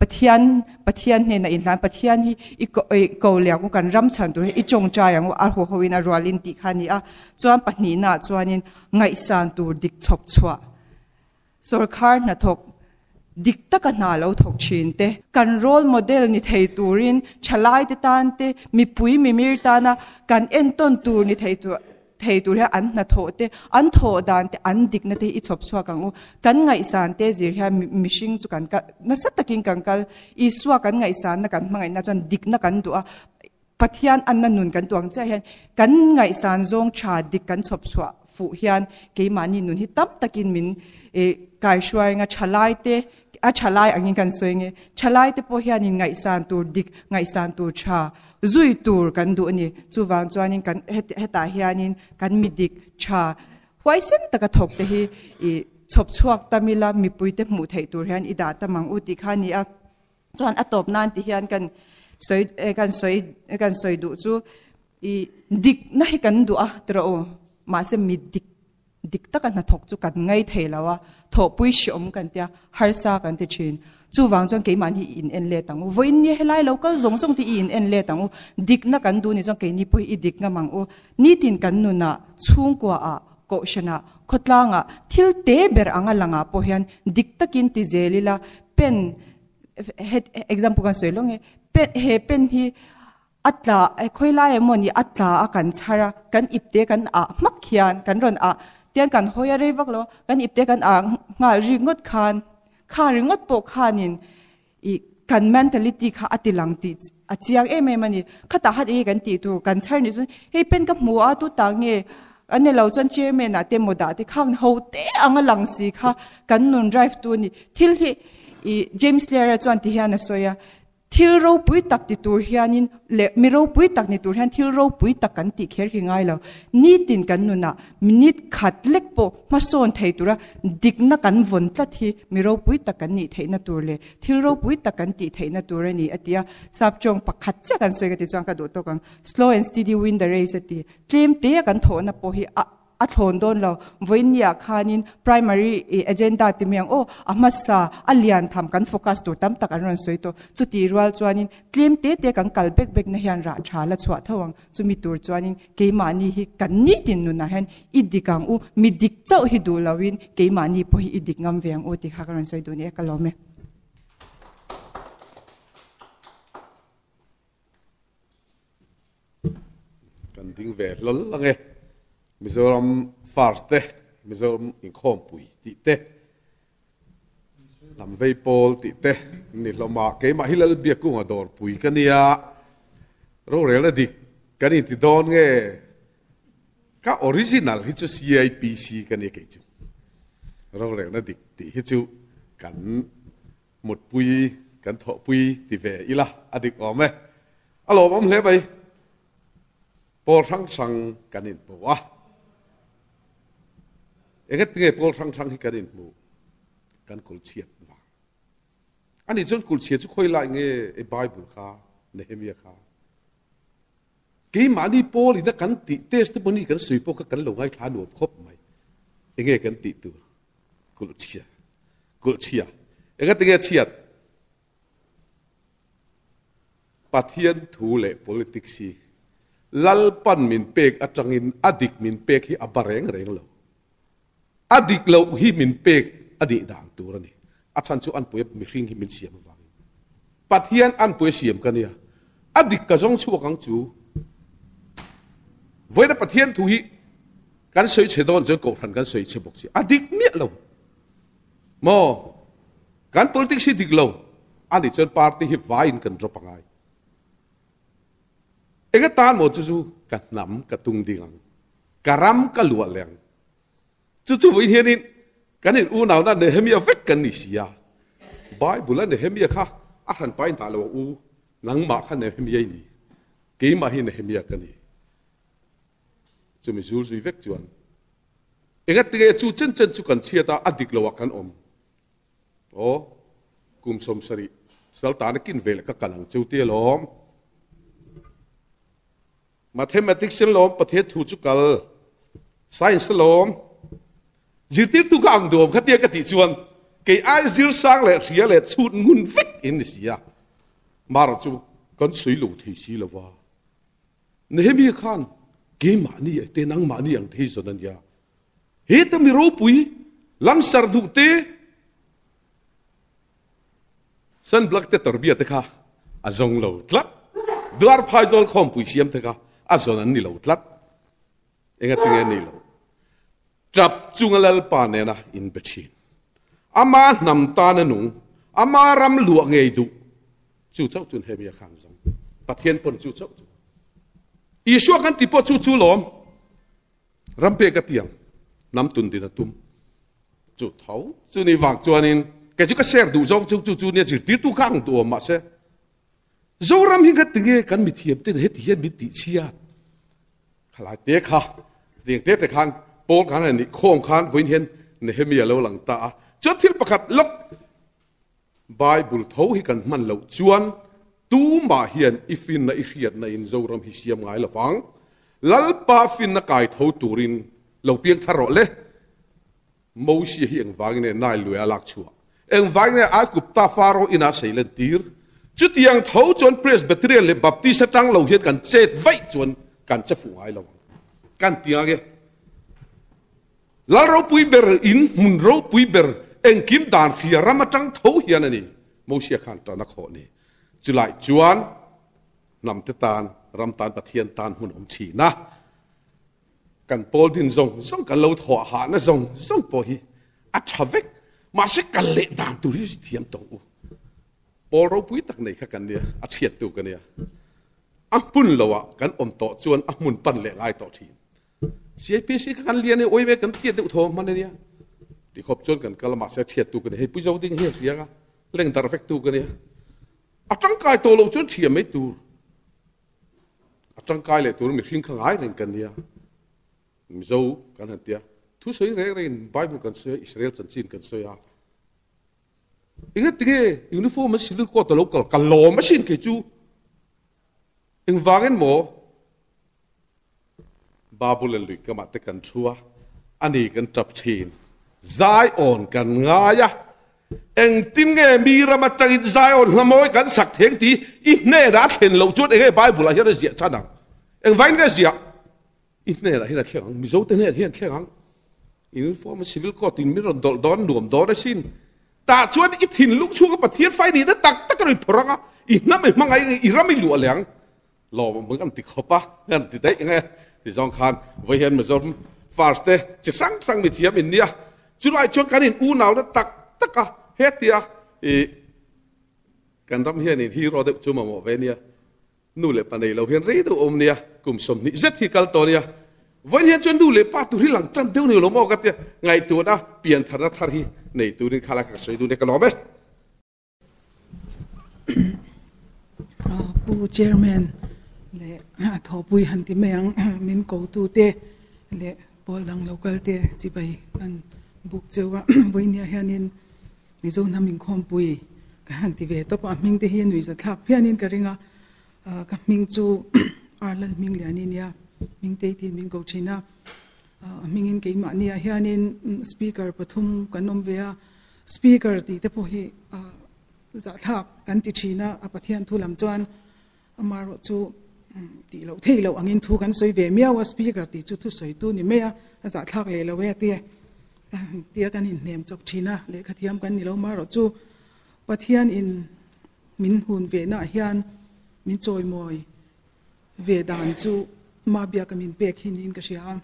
Speaker 5: Pathian Pathian hnenah inhlan Pathian hi i ko i ko leh ang u kan ram chhan tur hi i tawngtai ang u a haw ho in a rual in tih kha a ni a chuan pahnihnaah chuanin ngaihsan tur dik chhawp chhuah sawrkhar hnathawk dik taka hna lo thawk thin te kan role model ni thei turin thalai te tan te mipui mimir tana kan entawn tur ni thei tur Thei tur hian an hnathawh te, an thawh dan te, an dikna te hi i chhawp chhuak ang u. Kan ngaihsan te zir hian mihring chu kan kal, nasa takin kan kal. Isua kan ngaihsanna kan hmangaihna chuan dikna kan duh a, Pathian anna nun kan tuang chiah hian kan ngaihsan zawng tha dik kan chhawp chhuah fuh hian keimahni nun hi tam takin min kaihruai anga thalai te, a thalai angin kan sawi nge, thalai te pawh hianin ngaihsan tur dik, ngaihsan tur tha Zui tur kan duh a ni. Chuvang chuanin kan hetah hianin kan mi dik tha huaisen taka thawk te hi i chhawp chhuak tam ila mipuite hmuh theih tur hian i dah tam ang u tih kha a ni a. Chuan a tawp nan ti hian kan sawi kan sawi kan sawi duh chu i dikna hi kan duh a tiraw u mahse mi dik Dik taka hnathawk chu kan ngai thei lo a, thawhpui hreawm kan tia, harsa kan ti thin. Chuvang chuan keimahni i in en let ang u. Vawiin nia helai lo kal zawng zawng te i in en let ang u. Dikna kan duh ni chuan keini pawh hi i dik ngam ang u. Nitin kan nunah, chhungkuaah, kohhranah, khawtlangah thil te ber anga langah pawh hian dik takin ti zel ila, pen, example kan sawi lawng e, pen, he pen hi A tla e khawi lai emaw ni a tla a kan chhar a, kan ipte kan ah hmak hian kan rawn ah tiang kan hawi a rei vak lo a, kan ipte kan ah nghal ringawt khan kha ringawt pawh khanin ih kan mentality kha a ti lang tih a chiang em em a ni. Khatah khan enge kan tih tur kan chhar nih chuan hei pen ka hmu a tutah nge a ni lo chuan chairman ah te emaw dah te khang ho te anga lang si kha kan nun drive tu a ni. Thil hi ih James Clear-a chuan ti hian a sawi a. Thil ropui tak ti tur hianin leh mi ropui tak ni tur hian thil ropui tak kan tih kher hi ngai lo. Nitin kan nunah minute khat lek pawh hmasawn thei tura dikna kan vawn tlat hi mi ropui tak kan nih theihna tur leh thil ropui tak kan tih theihna tur a ni a ti a. Sapchawng pakhat chiah kan sawi ka ti chuan ka duh tawk ang. Slow and steady win the race a ti. Tlem te a kan thawhna pawh hi a. A thlawn dawn lo. Vawiinniah khanin primary agenda ti mai ang aw, a hmasa, a lian tham kan focus tur tam tak an rawn sawi tawh. Chutih rual chuanin tlem te te kan kal bek bek na hian rah tha la chhuah tho ang. Chumi tur chuanin keimahni hi kan nitin nunah hian i dik ang u, mi dik chauh hi duh loin keimahni pawh hi i dik ngam ve ang u tih kha ka rawn sawi duh ni e, ka lawm e.
Speaker 6: Kan ding ve hlawl ang e. Mizoram first te, Mizoram inkhawmpui tih te, hnam vei pawl tih te ni hlawm a. Keimah hi Lalbiakkunga dawrpui ka nia, rorelna dik kan inti dawn nge? Ka original hi chu CIPC ka nia kei chu. Rorelna dik tih hi chu kan Mutpui kan thawhpui ti ve ila a dik awm e. A lawmawm hle mai. Pawl hrang hrang kan inhmu a. Engatinge pawl hrang hrang hi kan inhmu? Kan kulchhiat vang. Ani chuan kulchhia chu khawi lai nge e Bible kha Nehemia kha. Keimahni pawl ina kan tih testimony kan sawi pawh kha kan lo ngaithla nuam khawp mai. Enge kan tih tur? Kulh chhia. Kulh chhia. Engatinge chhiat? Pathian thu leh politics hi Lalpan min pek atangin a dik min pek hi a ba reng reng lo. A dik loh hi min pek a nih dan tur a ni. A chhan chu anpui a mihring hi min siam avangin. Pathian anpui a siam ka nia. A dik ka zawng chhuak ang chu. Vawiina Pathian thu hi kan sawi chhe dawn chuan kohhran kan sawi chhe bawk si. A dik miah lo. Maw? Kan politics hi dik lo. A nih chuan party hi vaiin kan drop a ngai. Enga tan maw chu chu ka hnam ka tung ding ang. Ka ram ka luah leh ang. Chu chu vawiin hianin kan in unauna Nehemia vek kan ni si a. Bible a Nehemia kha a hran pa in dah lo ang u, nangmah kha Nehemia i ni, keimah hi Nehemia ka ni. Chumi zul zui vek chuan engatinge chu chen chen chu kan chhiat a, a dik loah kan awm. Aw, kum 70 saltana kin ve leh ka kal ang cheu tia lawm. Mathematics in lawm Pathian thu chu kal, science lawm. Zirtirtu ka ang duam kha tia ka tih chuan kei ai zir sang leh hria leh chhut ngun vek in ni si a. Mara chu kan sawi lo thei si lo va. Nehemia khan keimahni te nangmahni ang thei zawn a nia. Heta mi ropui langsar duh te Sunblock te tawrbia te kha a zawng lo tlat. Duar phaizawl khawmpui siam te kha a zawn an ni lo tlat. Engatinge ni lo. Tap chunga Lalpa nena inbe thin. Ama hnam tana nung, ama ram luah ngei duh chu chauh chun hemi a khang zawng. Pathian pawn chu chauh chu. Isua kan ti pawh chu chu lawm. Ram pek a tiang, hnam tun din a tum. Chu tho chu ni vang chuanin kei chu ka share duh zawng chu chu chu nia zirtirtu kha ang duh awm mahse Zoram hi kha tinge kan mithiam ten heti hian min tih chhiat. Khalai te kha tiang te te khan Paul khan a nih khawm khan vawiin hian Nehemia lo lang ta a. Chuan thil pakhat lawk Bible tho hi kan hman loh chuan tumah hian i finna i hriatna in Zoram hi siam ngai lovang. Lalpa finna kai tho turin lo piang thar rawh le. Mosia hi engvangin nge Nile lui a lak chhuah? Engvangin nge Aigupta Pharaoh inah a seilen tir? Chutiang tho chuan Presbyterian leh Baptist atang lo hian kan chet vaih chuan kan che fuh ngai lo ang. Kan ti ang e. Lal ropui ber in hmun ropui ber engkim dan hria ram atang tho hian a ni Mosia khan tan a khawh ni. Chulai chuan hnamte tan, ram tan, Pathian tan hmun awm thin a. Kan pawl din zawng zawng kan lo thawh hahna zawng zawng pawh hi a tha vek. Mahse kal leh dan tur hi thiam tawng u. Pawl ropui tak nei kha kan nia, a chhiattu ka nia. A hmun loah kan awm tawh chuan a hmun pan leh ngai tawh thin. CIPC kha kan lian e, oi ve kan tiat deuh thaw hman ania. Ti khawp chuan kan kal a, mahse a chhiattu ka nia. Hei Pu Zoding hi a hria nga, leng darh vektu ka nia. A tangkai tawh loh chuan thiam mai tur. A tangkai leh tur mihring kha ngai reng kan nia. Mizo kan han tia. Thu sawi reng rengin Bible kan sawi a, Israel chanchin kan sawi a. Engati nge uniform an civil court a lo kal ka lawm asin kei chu. Engvangin maw Babul an lui kamah te kan thu a, ani kan tap thin. Zion kan ngai a, engtin nge mi ram atangin Zion hla mawi kan sak theng ti i hnenah a thlen loh chuan enge Bible ah hian a ziah chhan ang? Engvangin nge a ziah? I hnenah hian a thleng ang, Mizo te hnenah hian a thleng ang. Uniform a civil court in min rawn dawlh dawn nuam dawn asin. Tah chuan i thinlung chhunga Pathian fai nihna tak tak a rawn phawrh ang a, i hnam i hmangaih i ram i luah leh ang. Lawm ang kan ti khawp a, kan ti daih nge ti zawng khan vawi hian Mizoram first te chi hrang hrang mi thiam in nia. Chulai chuan kan in unau na tak tak a, hetia i kan ram hian in hero deuh chu mamawh ve nia. Nu leh pa nei lo hian rei deuh awm nia, kum 20 zet hi kal tawh nia. Vawiin hian chuan nu leh pa tur hi lang tan deuh ni lo maw ka tia ngaihtuahna pian tharna thar hi nei turin khalai kha ka sawi dun e ka lawm e.
Speaker 7: Pu Chairman leh thawhpui han ti mai ang min kotute leh pawl dang local te chibai kan buk cheu a vawinia hianin Mizo hnam inkhawmpui ka han ti ve tawp a a hming te hi nui zathlak phianin ka ring a ka hming chu Arlal hming liani nia hming te tiin min ko thin a a hmingin keimahniah hianin speaker pathum kan awm ve a. Speaker tih te pawh hi zahthlak kan ti thin a, a Pathian thu lam chuan amaherawh chu tih loh theih loh angin thu kan sawi ve miau a, speaker tih chu thusawi tu ni mai a, a zahthlak leh lo e a ti a, tia kan inhnem chawp thin a, lehkha thiam kan ni lo amaherawh chu Pathian in min hun ve naah hian min chawimawi ve dan chu ma biaka min pek hi niin ka hria a.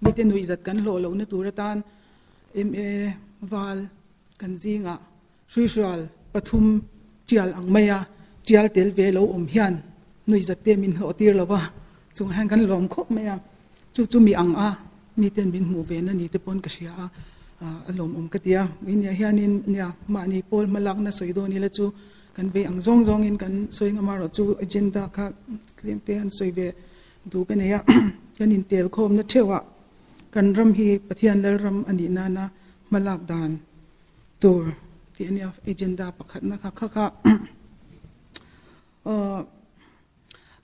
Speaker 7: Mite nuihzat kan hlawh lohna tur atan MA val kan zingah hruihrual pathum tial ang maia tial tel ve lo awm hian nuihzat te min hlawh tir lo va, chungah hian kan lawm khawp mai a. Chu chu mi ang a miten min hmuh ve na ni te pawn ka hria a, a lawmawm ka ti a. Nia hianin nia mahni pawl hmalakna sawi dawn ila chu kan vei ang zawng zawngin kan sawi ngam a, erawh chu agenda kha tlem te an sawi ve duh ka nei a. kan intel khawmna theuhah kan ram hi Pathian Lalram a nih nana hmalak dan tur tih a nia agenda pakhatna kha kha kha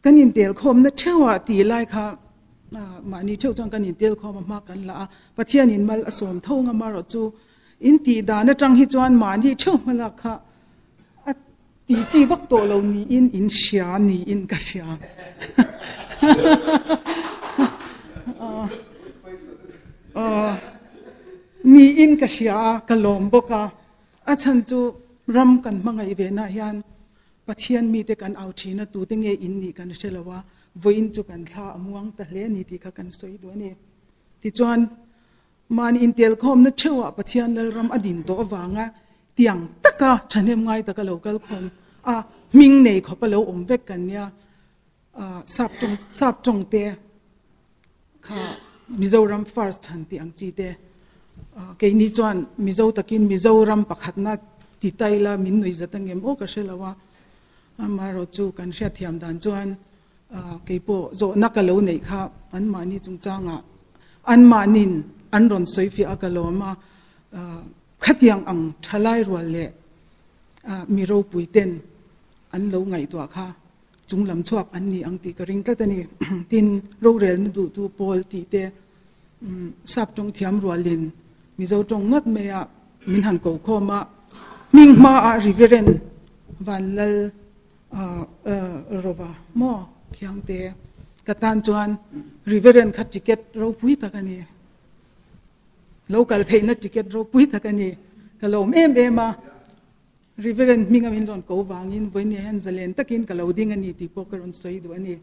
Speaker 7: kan intel khawmna theuhah tih lai kha mahni theuh chuan kan intel khawm a hma kan la a Pathianin mal a sawm tho ngam erawh chu in tih dan atang hi chuan mahni theuh hmalak kha a ti chi vak tawh lo niin in hria niin ka hria. Niin ka hria a, ka lawm bawk a. A chhan chu ram kan hmangaih ve na hian Pathian mite kan au thin a, tute nge in nih kan hre lo a, vawiin chu kan thla a muang ta hle a ni tih kha kan sawi duh a ni. Tichuan, Mahni intelkhawmna theuhah Pathian Lalram a din tawh avanga tiang taka thahnem ngai taka lo kal khawm a, hming nei khawpa lo awm vek kan nia. Sap tawng sap tawng te kha Mizoram first han tih ang chi te keini chuan Mizo takin Mizoram pakhatna ti ta ila min nuih zat angem aw ka hre lo a, amaherawhchu kan hriatthiam dan chuan Keipawh zawhna ka lo neih kha anmahni chungchangah anmahnin an rawn sawi fiah a ka lawm a, khatiang ang thalai rual leh mi ropui ten an lo ngaihtuah kha chunglam chhuak an ni ang tih ka ring tlat a ni. Tin, rorelna duhtu pawl tih te sap tawng thiam rualin Mizo tawng ngat maia min han ko khawm a, hming hmaah Reverend Vanlal Rova maw Khiangte ka tan chuan Reverend kha ticket ropui tak a ni. Lo kal theihna ticket ropui tak a ni. Ka lawm em em a. Reverend hminga min rawn ko vangin vawinia hian zalen takin ka lo ding a ni tih pawh ka rawn sawi duh a ni.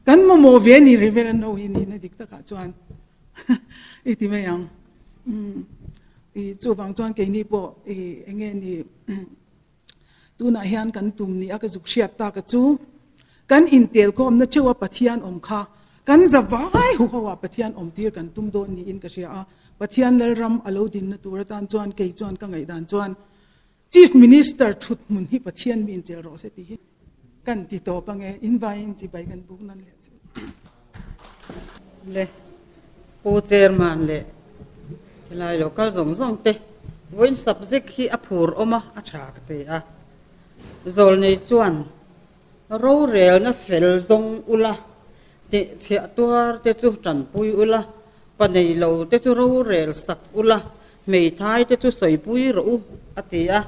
Speaker 7: Kan mamawh ve a ni Reverend ho hi nihna dik takah chuan i ti mai ang. I chuvang chuan keini pawh i enge ni Tunah hian kan tum ni a ka zuk hriat tak a chu, kan intelkhawmna theuh a Pathian awm kha kan zavai huho ah Pathian awm tir kan tum dawn niin ka hria a, Pathian Lalram a lo dinna tur atan chuan kei chuan ka ngaihdan chuan Chief Minister thut hmun hi Pathian mi inchel rawh se tih hi kan ti tawp ange, invaiin chibai kan buk nan leh chu.
Speaker 8: Le Pu Chairman leh helai lo kal zawng zawng te vawiin subject hi a phur awm a, a tha ka ti a. Zawlnei chuan rorelna fel zawng ula, tihchhiah tuar te chu tanpui ula, pa nei lo te chu rorel sak ula, hmeithai te chu sawipui rawh u a ti a.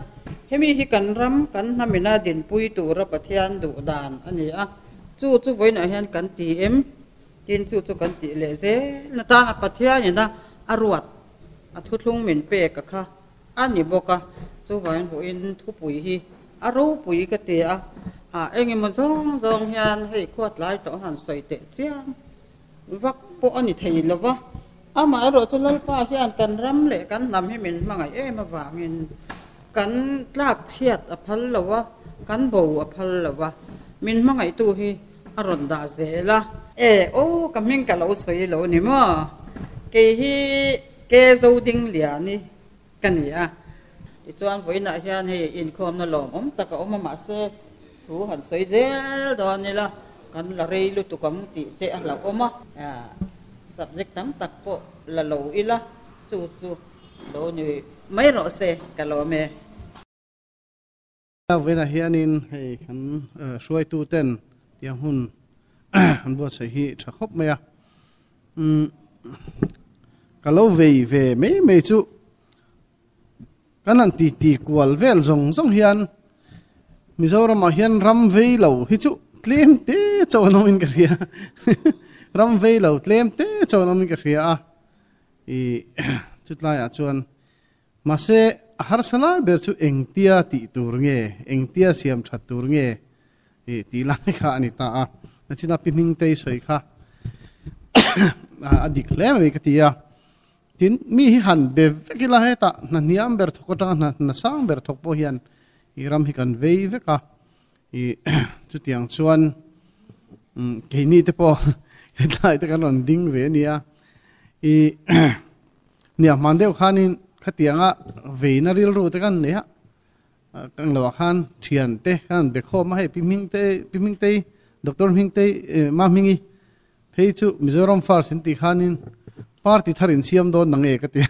Speaker 8: Hemi hi kan ram kan hnamina dinpui tura Pathian duh dan a ni a. Chu chu vawiinah hian kan ti em? Tin chu chu kan tih leh zel na tana Pathianina a ruat a thuthlung min pek a kha a ni bawk a, chuvangin vawiin thupui hi a ropui ka ti a, ah engemaw zawng zawng hian hei khuatlai tawh han sawi teh chiang vak pawh a ni thei lo va, amaherawh chu Lalpa hian kan ram leh kan hnam hi min hmangaih em avangin kan tlak chhiat a phal lo a, kan bo a phal lo va, min hmangaihtu hi a rawn dah zel a. E aw ka hming ka lo sawi lo ni maw? Kei hi Ke Zodingliani ka ni a, tichuan vawiinah hian hei inkhawmna lawmawm tak a awm a, mahse thu han sawi zel dawn ila kan la rei lutuk ang tih te a hlauhawm a, subject tam tak pawh la lo ila chu chu lo ni mai rawh se ka lawm e.
Speaker 9: Vawiinah hianin hei kan hruaituten tiang hun an buatsaih hi tha khawp mai a. Ka lo vei ve mai mai chu kan han ti ti kual vel zawng zawng hian Mizoramah hian ram vei lo hi chu tlem te chaw an awmin ka hria. Ram vei lo tlem te chaw an awmin ka hria a. I chutlaiah chuan Mahse, a harsa lai ber chu engtia tih tur nge, engtia siam that tur nge tih lai kha a ni ta a. Nachina pi Hmingtei sawi kha a dik hle mai ka ti a. Tin, mi hi han be vek ila hetah hna hniam ber thawk atanga hna hna sang ber thawk pawh hian i ram hi kan vei vek a. I chutiang chuan keini te pawh hetlai te kan rawn ding ve a nia. I Nia hman deuh khanin khatianga veina rilru te kan nei a, kan lo ah khan thian te khan be khawm a, hei Pi Hming te, Pi Hming tei, Doctor Hming tei, Ma Hmingi Phei chu Mizoram first in tih khanin party thar in siam dawn na nge ka ti.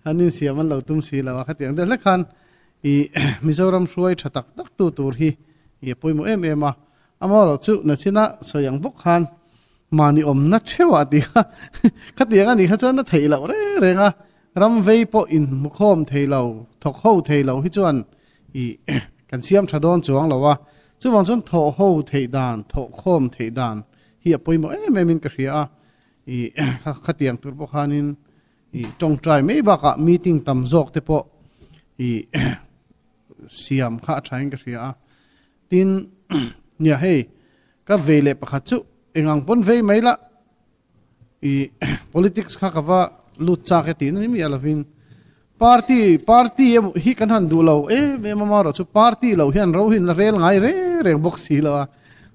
Speaker 9: An in siam an lo tum si lo a khatiang deuh hlek khan i Mizoram hruai tha tak tak tu tur hi i a pawimawh em em a. Amaherawhchu nachina sawi ang bawk khan mahni awmna theuh ah tih kha khatiang a nih kha chuan a theih loh reng reng a. Ram vei pawh inhmukhawm thei lo, thawk ho thei lo hi chuan i kan siam tha dawn chuang lo a, chuvang chuan thawh ho theih dan, thawh khawm theih dan hi a pawimawh em em in ka hria a, i khatiang tur pawh khanin i tawngtai mai bakah meeting tam zawk te pawh i siam kha a tha in ka hria a, tin nia hei ka vei leh pakhat chu engang pawn vei mai la I politics kha ka va lut chak e tih na ni miah lovin party party emaw hi kan han duh lo em em a marawh chu party loh hian ro hi an la rel ngai reng reng bawk si lo a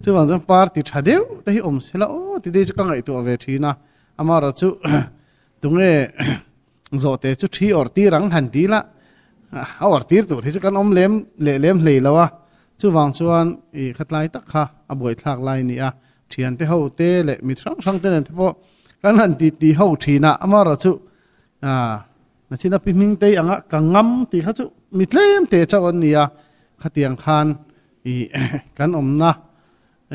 Speaker 9: chuvang chuan party tha deuh te hi awm se la aw ti te chu ka ngaihtuah ve thin a amarawh chu tunge zawhte chu thi awrh tir ang han ti la a awrh tir tur hi chu kan awm lem leh lem hlei lo a chuvang chuan i khatlai tak kha a buaithlak lai a ni a. Thiante ho te leh mi hrang hrang te nen te pawh kan han ti ti ho thin a, amaherawh chu ah nachina pi hming tei anga ka ngam tih kha chu mi tlem te chauh an ni a, khatiang khan ih kan awmna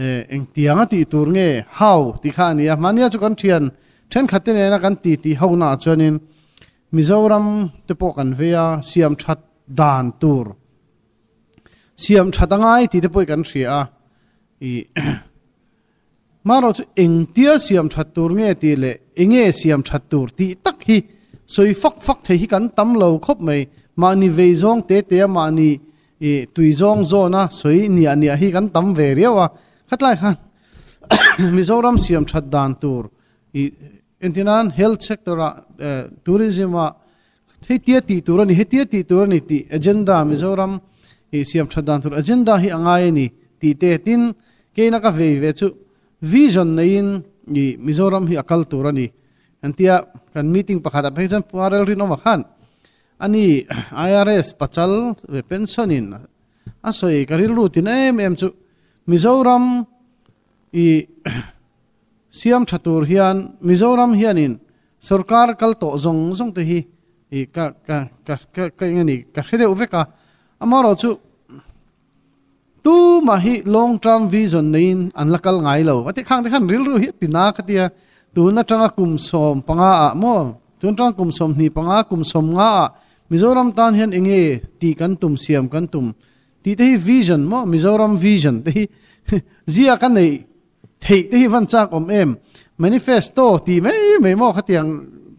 Speaker 9: eh engtiang a tih tur nge how tih kha a ni a, mahnia chu kan thian thenkhat te nena kan ti ti ho naah chuanin Mizoram te pawh kan vei a, siam that dan tur siam that angai tih te pawh kan hria a. I Hmanraw chu engtia siam that tur nge tih leh enge siam that tur tih tak hi sawi fak fak thei hi kan tam lo khawp mai. Mahni vei zawng te te a mahni i tui zawng zawn a sawi niah niah hi kan tam ve riau a. Khatlai khan Mizoram siam that dan tur i entirnan health sector ah tourism ah Hetia tih tur a ni, hetia tih tur a ni tih agenda Mizoram i siam that dan tur agenda hi a ngai a ni tih te tin keina ka vei ve chu vision neiin i Mizoram hi a kal tur a ni an tia kan meeting pakhat ah phei chuan Pu RL Rinawma khan ani IRS pachal ve pension in a sawi ka rilru tin em em chu Mizoram i siam tha tur hian Mizoram hianin Sorkar kal tawh zawng zawng te hi i ka ka ka ka ka eng a ni ka hre deuh vek a, amaherawh chu tumah hi long term vision neiin an la kal ngai lo a ti khang te khan rilru hi a ti na ka tia tun atanga kum 15 ah maw tun atanga kum 25 kum 50 ah Mizoram tan hian eng nge tih kan tum siam kan tum tih te hi vision maw Mizoram vision te hi zia ka neih Theih te hi van chak awm em? Manifesto tih mai mai maw khatiang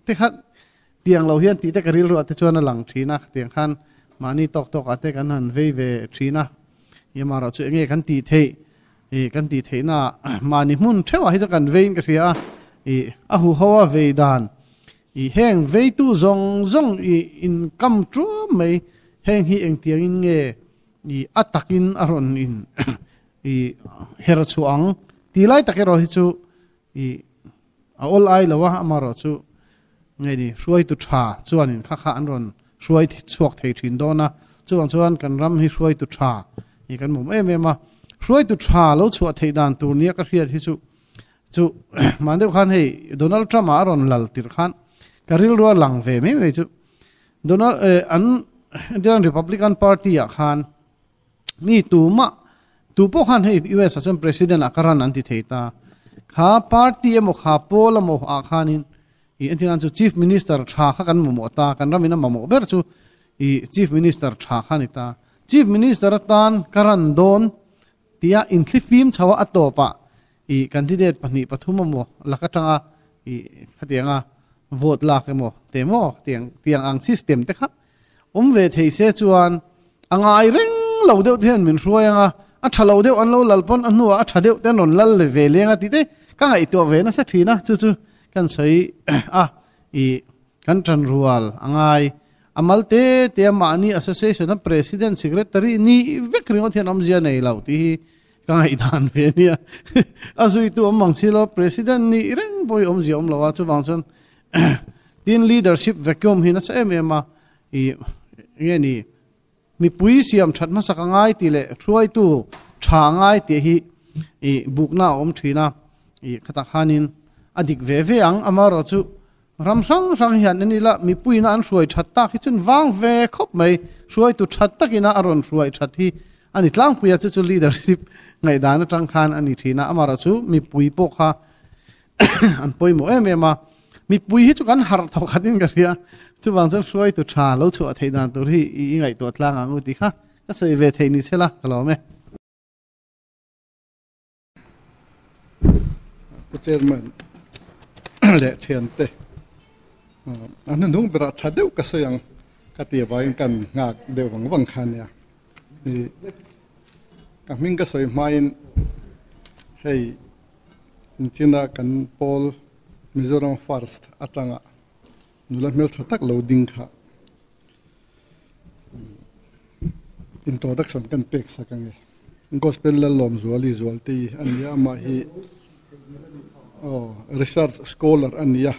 Speaker 9: te kha tiang lo hian tih te ka rilru ah te chuan a lang thin a, khatiang khan mahni tawk tawk ah te kan han vei ve thin a. Yamarawh chu enge kan tih theih ih kan tih theih na ah mahni hmun theuh ah hi chuan kan vei in ka hria a, ih a huho a vei dan ih heng veitu zawng zawng ih inkam tuam mai heng hi engtiang in nge ih a takin a rawn in I her chhuah ang tih lai tak erawh hi chu i a awl ai lo a, amaherawh chu nge ni hruaitu tha chuanin kha kha an rawn hruai chhuak thei thin dawn a, chuvang chuan kan ram hi hruaitu tha i kan mum em em a, hruaitu tha lo chhuah theih dan tur nia ka hriat hi chu chu mah deuh khan hei Donald Trump-a a rawn lal tirh khan ka rilru a lang ve mai mai chu Donald an Republican Party-ah khan Mi tumah, tu pawh khan hei US ah chuan President ah ka run an ti thei ta. Kha party emaw kha pawl emaw ah khanin i entir nan chu Chief Minister tha kha kan mamawh ta, kan ramin a mamawh ber chu i Chief Minister tha kha a ni ta. Chief Minister atan ka run dawn tia inthlifim chho a a tawpah i candidate pahnih pathum emaw lak atanga i khatianga vote lak emaw te maw tiang tiang ang system te kha Awm ve thei se chuan a ngai reng lo deuh te hian min hruai ang a, a tha lo deuh an lo lal pawn a hnuah a tha deuh te an rawn lal ve leng a tih te ka ngaihtuah ve nasa thin a, chu chu kan sawi a, ih kan tan rual a ngai. A mal te te a mahni association a president secretary ni vek ringawt hian awmzia nei lo tih hi ka ngaihdan ve a nia. A zuitu awm ang si lo president nih reng pawh hi awmzia awm lo a, chuvang chuan Tin leadership vacuum hi nasa em em a, i nge ni mipui siam that hmasak a ngai tih leh hruaitu tha a ngai tih hi i bukna a awm thin a. I khatah khanin a dik ve ve ang, amaherawhchu ram hrang hrang hian en ila mipuiina an hruai that tak hi chuan vang ve khawp mai, hruaitu that takina a rawn hruai that hi a ni tlangpui a, chu chu leadership ngaihdan atang khan a ni thin a, amaherawhchu mipui pawh kha an pawimawh em em a, mipui hi chu kan harh thawk khatin ka hria, chuvang chuan hruaitu tha lo chhuah theih dan tur hi i ngaihtuah tlang ang u tih kha ka sawi ve theih ni se la ka lawm e.
Speaker 1: Pu Chairman leh thiante a hnuhnung berah tha deuh ka sawi ang ka ti avangin kan nghak deuh vang vang kha ania. Ka hming ka sawi hmain hei Nichina kan pawl Mizoram First atanga nula hmeltha tak lo ding kha introduction kan pek sak ange. Gospel Lallawmzuali Zualtei a nia, amah hi aw research scholar a nia,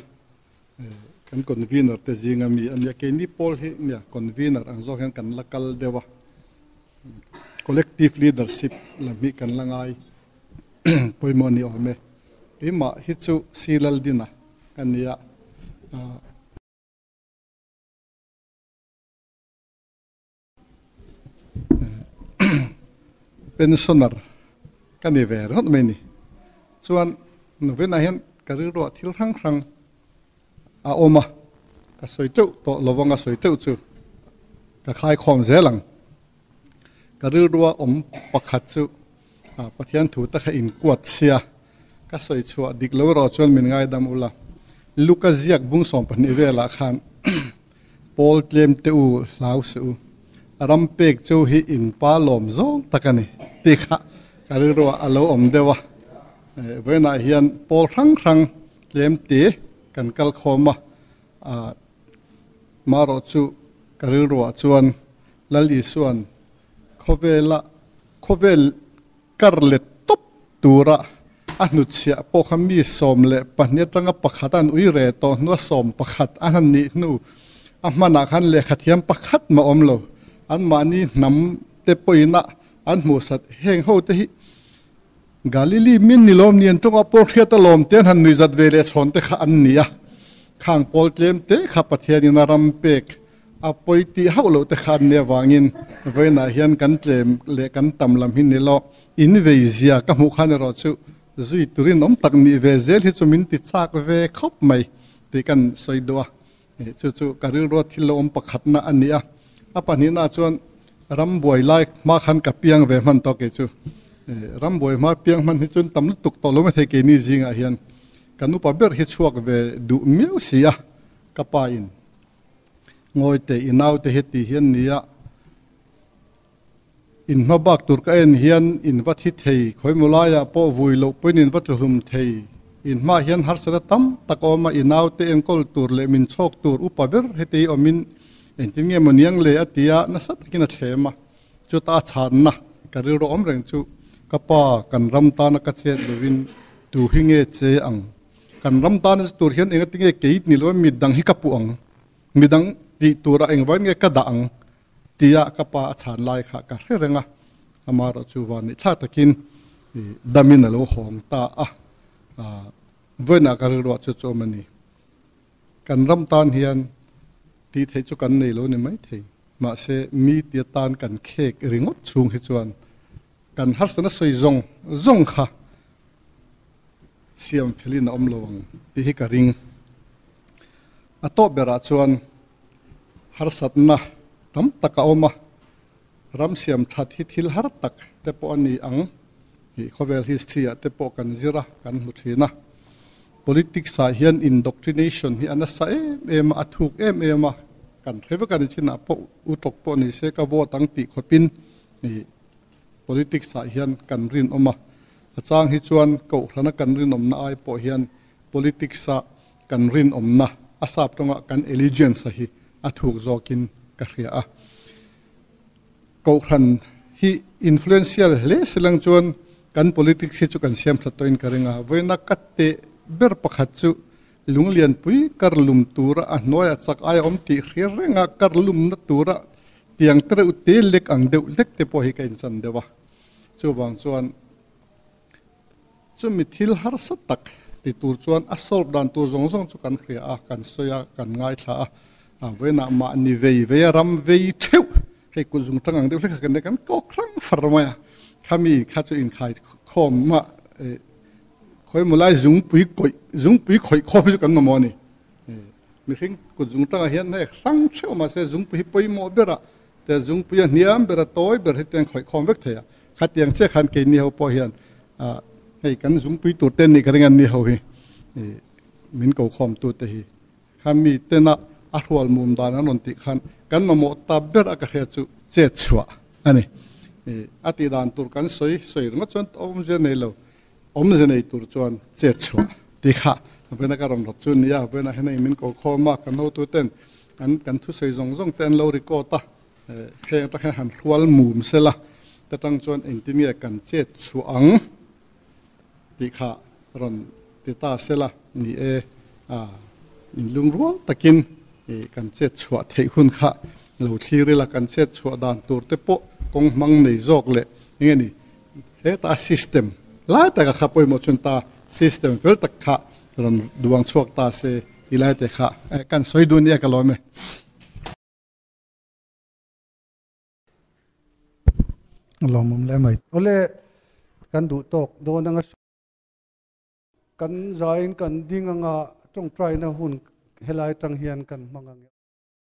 Speaker 1: kan convener te zinga mi a nia. Keini pawl hi nia convener ang zawk hian kan la kal deuh a, collective leadership lam hi kan la ngai pawimawh a ni awm e. Keimah hi chu Si Laldina ka nia. Pensioner ka ni ve ringawt mai ni. Chuan Novena hian ka rilruah thil hrang hrang a awm a, ka sawi teuh tawh lo vang a sawi teuh chu ka khaikhawm zel ang. Ka rilrua awm pakhat chu Pathian thu te kha inkuat sia, ka sawi chhuah dik lo erawh chuan min ngaidam ula. Luka ziak bung 12 velah khan Pawl tlem te u hlau suh u, ram pek chu hi in pa lawm zawng tak a ni tih kha ka rilruah a lo awm deuh a. Vawiinah hian pawl hrang hrang tlem te kan kal khawm a, marawh chu ka rilruah chuan Lal Isua'n khawvela khawvel kar let tawp tura a hnutchhiah pawh kha mi 12 atanga pakhat an ui re tawh hnua 11 an han nih hnu a hmanah khan lehkha thiam pakhat mah awm lo. Anmahni hnam te pawhin a an hmuhsat heng ho te hi Galili min ni lawm ni an tawngah pawh hriat alawm te an han nuihzat ve leh chhawn te kha an ni a. Khang pawl tlem te kha Pathianin a ram pek A pawi tih hauh loh te kha an nih avangin vawiinah hian kan tlem leh kan tam lam hi ni lo. In vei zia ka hmuh khan erawh chu zui turin awm tak nih ve zel hi chu min ti chak ve khawp mai tih kan sawi duh a. Chu chu ka rilrua thil lo awm pakhatna a ni a. A pahnihnaah chuan ram buai lai hma khan ka piang ve hman tawh kei chu. Ram buai hma piang hman hi chuan tam lutuk tawh lo maithei keini zingah hian kan upa ber hi chhuak ve duh miau si a, ka pa in. Ngawi teh i naute hi ti hian nia, in hma bak tur ka en hian in va thi thei, khawimaw laiah pawh vui loh pawhin in va tluhlum thei, in hmaah hian harsatna tam tak a awm a, i naute enkawl tur leh min chhawk tur upa ber heti hi awmin engtin nge maw niang le a ti a, nasa takin a thlem a, chuta a chhanna ka rilru awm reng chu ka pa kan ram tana ka chet lovin tu hi nge che ang. Kan ram tan nasa tur hian engati nge kei ni lo midang hi ka puh ang, midang tih turah engvangin nge ka dah ang tia ka pa a chhan lai kha ka hre reng a, amaherawh chu van nih thlak takin damin a lo hawng ta a, vawiinah ka rilruah chu chu awm a ni. Kan ram tan hian tih theih chu kan nei lo ni maithei, mahse mi tia tan kan khek ringawt chhung hi chuan kan harsatna sawi zawng zawng kha siam felin a awm lo ang tih hi ka ring. A tawp berah chuan harsatna tam tak a awm a, ram siam that hi thil har tak te pawh a ni ang tih khawvel history ah te pawh kan zir a, kan hmu thin a. Politics ah hian indoctrination hi a nasa em em a, a thuk em em a, kan hre vek a ni chinah pawh utawk pawh ni se ka vote ang tih khawpin Politics ah hian kan rinawm a, a chang hi chuan kohhrana kan rinawmna ai pawh hian politics a kan rinawmna, a sap tawnga kan allegiance a hi a thuk zawkin ka hria a. Kohhran hi influential hle silang chuan kan politics hi chu kan siam that tawhin ka ring a, vawiina ka teh ber pakhat chu lunglianpui kar lum tura a hnuaiah chak ai a awm tih hria renga kar lumna tura Tiang te reuh te lek ang deuh lek te pawh hi ka inchan deuh a, chuvang chuan Chumi thil harsa tak ti tur chuan a solve dan tur zawng zawng chu kan hria a, kan sawi a, kan ngaithla a. A vawiinah mahni vei vei a ram vei theuh hei kut zung tang ang deuh hlek kha kan nei kan kawk hrang far mai a. Khami kha chu inkhai khawm a khawimaw lai zungpui kawih zungpui khawih khawm hi chu kan mamawh a ni. Mihring kut zung tangah hian hei hrang theuh mahse zungpui hi pawimawh ber a te zungpui a hniam ber a tawi ber hi te an khawih khawm vek thei a. Khatiang chiah khan keini ho pawh hian hei kan zungpui tur te nih ka ring a ni ho hi min ko khawm tu te hi kha mi tena a hrual mum dan an rawn tih khan kan mamawh ta ber a ka hria chu chet chhuah a ni. A tih dan tur kan sawi sawi ringawt chuan awmzia nei lo awmzia nei tur chuan chet chhuah tih kha vawiina ka rawn rawt chu a ni a. Vawiinah hian hei min ko khawm a kan hotu ten an kan thusawi zawng zawng te an lo record a. Heng atang hian han hrual mum sela, ta tang chuan engtin nge kan chet chhuah ang tih kha rawn ti ta sela ni e, a inlungrual takin kan chet chhuah theih hun kha lo thlir ila, kan chet chhuah dan tur te pawh kawng hmang nei zawk leh enge ni heta system lai taka kha pawimawh chuan ta system fel tak kha rawn duang chhuak ta se ti lai te kha kan sawi dun nia ka lawm e. Lawmawm le mai. Awle kan duh tawk dawn anga kan zain kan ding anga tawngtaina hun helai tang hian kan hmang ang.